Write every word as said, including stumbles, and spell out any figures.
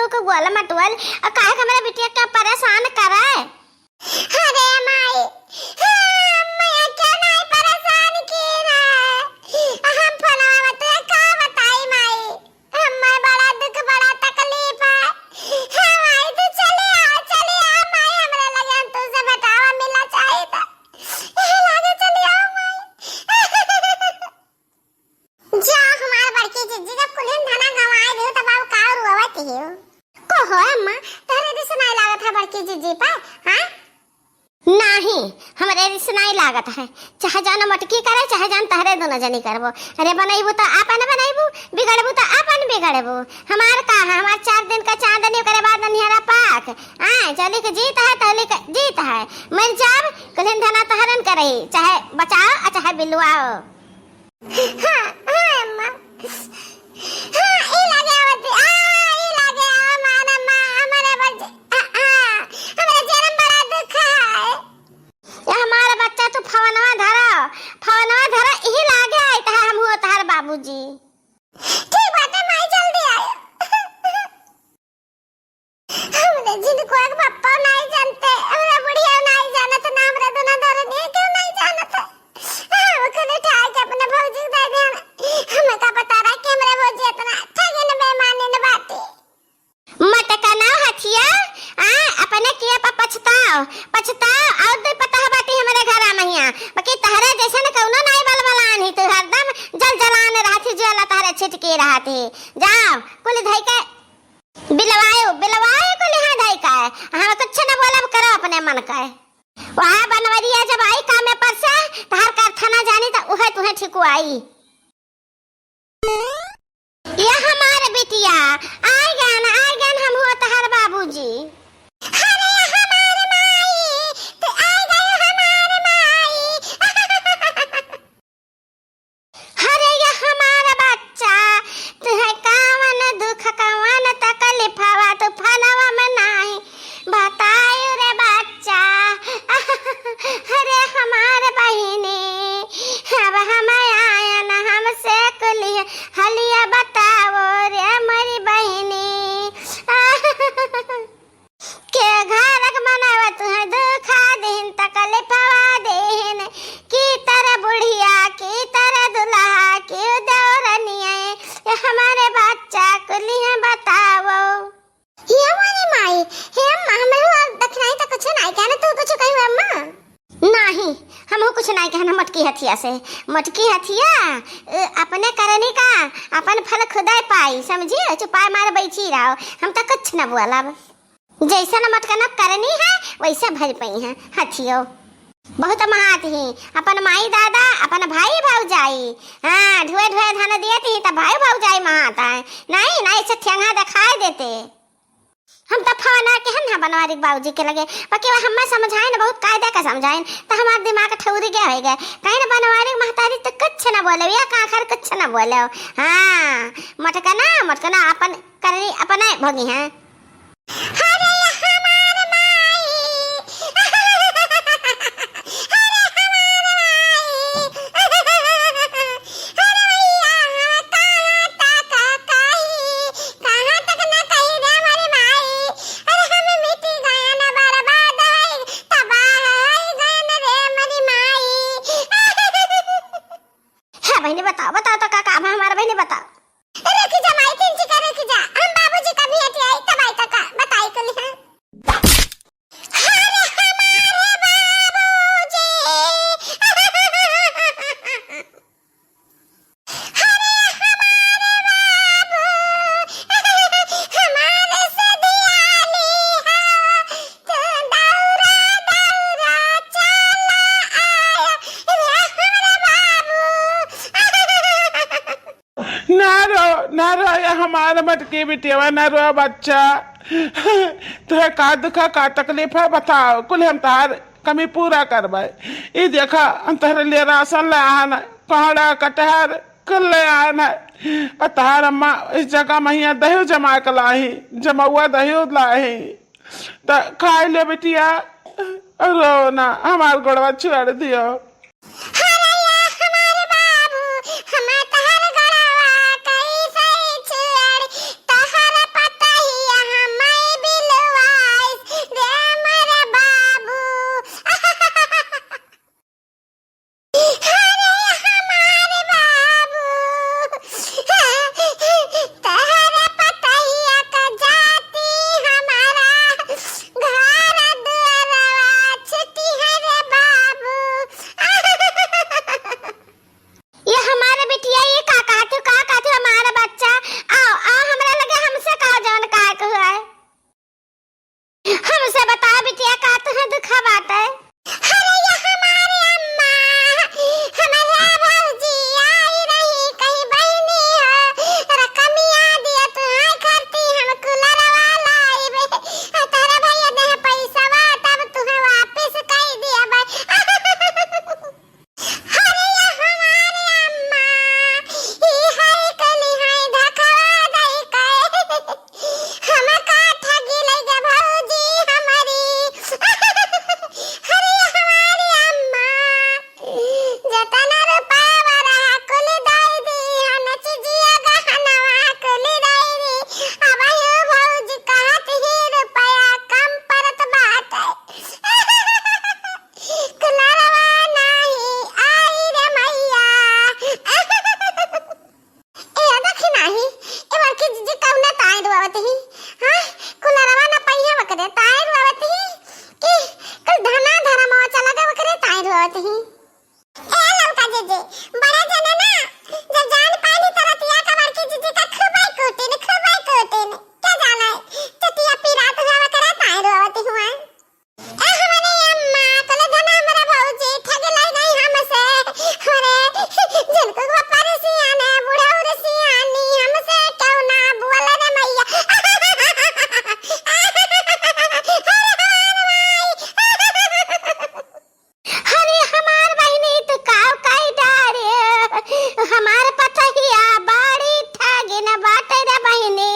के गोल मटोल, और काहे के हमरा बिटिया के परेशान करे? अरे माई, हाँ, मैया के नाई परेशान की रहे। हम फोनवा में तुझे का बताई माई? हमें बड़ा दुख, बड़ा तकलीफ है। हाँ माई, तू चली आ, चली आ माई, हमरे लगे हम तुझसे बटावा मिला चाहिए था। यही लागे चली आओ माई। जा हमार बड़की जिज्जी, जब कुलिन धना गंवाए दियो, तब अब का रोवत हियो? को हो अम्मा, तहरे दिस नाई लागत है बड़की जिज्जी पर, हाँ? नाही, हमरे दिस नाई लागत है। चाहे जान मटकी करे, चाहे जान तहरे दोनों जनी करबो। अरे बनैबू तो आपन बनैबू, बिगड़बू तो आपन बिगड़बू। हमार का है, हमार चार दिन का चांदनी, ओकरे बाद अन्हेरा पाक। हाँ, जौली के जीत है, तौली के जीत है। मर जाब, कुलिन धना तहरन करही, चाहे बचाओ, आ चाहे बिलवाओ। हाँ, हाँ, अम्मा। हाँ, ई लागे आवत, आ, ई लागे, आ, मार, अम्मा, हमरे बच-, आ, आ, हमरे जेरम बड़ा दुख है। ये हमारा बच्चा, तू फवनवा धरा, फवनवा धरा, ई लागे आइत है, हम हुआ तहार बाबूजी। ठीक बाटे, माई, जल्दी आयो। हमरे जिनको एक पप्पा नाई जानते, हमरा बुढ़िया नाई जानत, ना हमरा दोनों दरनिया क्यों नाई जानत। हम खुद उठा के अपने भौजी के दे देन। हमें का पता रहा कि हमरा भौजी इतना ठगिन बेईमानिन बाटी। मटकना हथिया, आ, अपने किया पर पछताओ, पछताओ, और दो पता बाटी हमरे घर आ मैया, बाकी तहरे जैसन कौनो नाई बलबलान ही, तू हरदम जल जलान रहत ही, ज्वाला तहरे छिटकी रहत ही। जाओ, कुल धई के बिलवायो, बिलवायो कुल यहाँ धई का है। हम कुछ न बोलब, करो अपने मन का है। वह बनवरिया जब आई कामे पर से, तहार कारखाना जानी त उहे तुहे ठिकुआई। ये हमार बिटिया, आइ गन, आइ गन हम हुआ तहार बाबूजी। अरे हमार माई, तू आइ गयो हमार माई। अरे ये हमार बच्चा, तुहे कवन दुख कवन तकलीफवा तू फनवा में नाही बतायु रे बच्चा। अरे हमार बहिनी, अब हम आयन हमसे कुलिह हलिया बताओ रे मोरी बहिनी। के घरक मनवा तुहे दुखा देहिन, तकलीफवा देहिन, की तर बुढ़िया, की तर दुल्हा, की देवरनिया, ये हमारे बच्चा कुलिह बताओ। हे मोरी माई, हे अम्मा, हमें हुआ दखिनाई तो कुछ नाई कहना, तू कुछ कही अम्मा? नाही, हमहू कुछ नाई कहना मोटकी हथिया से। मोटकी हथिया, अ, अपने करनी का, अपन फल खुदै पाई, समझियो? चुपाय मार बैठी रहो, हम तो कुछ न बोलब। जैसन मटकना करनी है, वैसे भर पई हैं हथियो। बहुत महात ही, अपन माई दादा, अपन भाई भौजाई, हाँ, ढुए ढुए धन दिए थी, तब भाई भौजाई महात है। नहीं, नहीं, ऐसे ठेंगा दिखाई देते। हम तो फोन के हन ना बनवारी के बाबूजी के लगे, बाकी वो हमें समझाइन, बहुत कायदे का समझाइन, तो हमार दिमाग ठौरी गया होइगा। कहीं ना बनवारी के महतारी तो कुछ ना बोले, या काखर कुछ ना बोले। हाँ, मटकना, मटकना अपन करनी अपने भोगी हैं। अरे हमार माई, अरे हमार माई, अरे भैया, हम कहाँ तक कही, कहाँ तक न कही रे हमारी माई। अरे हम मिट गए न, बर्बाद है, तबाह है गए न रे हमारी माई। हाँ बहिनी, बताओ, बताओ तो का काम है हमारा बहिनी, बताओ। रुक जा माई, तिनचिका रुक जा, हम बाबूजी का भेंट आई, तब आई तो का बताई कुल है। अरे हमारे बाबूजी, अरे हमारे बाबू, हमारे से दियाली है, तू दौड़ा दौड़ा चला आया रे हमारे बाबू। ना रो, ना रो, ये हमार मटकी बिटियावा, ना रो बच्चा। तुहे का दुख है, का तकलीफ है, बताओ, कुल हम तहार कमी पूरा करबै। ई देखा, हम तहरे लिए राशन ले आन, कोहड़ा, कटहर, कुल ले आन। और तहार अम्मा इस जगह महिया दही जमा के लाही, जमौआ दही लाही। त खाई ले बिटिया, रो ना, हमार गोड़वा छोड़ दियो। अरे या हमार बाबू, हम तहर गोड़वा कैसे छोड़, तहर पतहिया हाँ, कुलरवा न पइहे वकरे ताईं रोवत ही, कि कुल धना धरमवा चला गए वकरे ताईं रोवत ही। ए ललका जीजी, बड़े जने ना, जब जान पाइली त रतिया का बड़की जीजी का खूबे कूटिन, खूबे कूटिन। का जाने, चटिया पिरात हुआ वकरे ताईं रोवत हुआ। ए हमरे अम्मा, तले धना हमरा भौजी, ठग लाई गई हमसे। अरे, जिनको को परसियाने, बुढ़ऊ रे सियानी, हमसे क्यों ना बोल रे मैया। अरे हमार माई। अरे हमार बहिनी, तू काव काई डारे? हमार पतहिया बड़ी ठगिन बाटे रे बहिनी।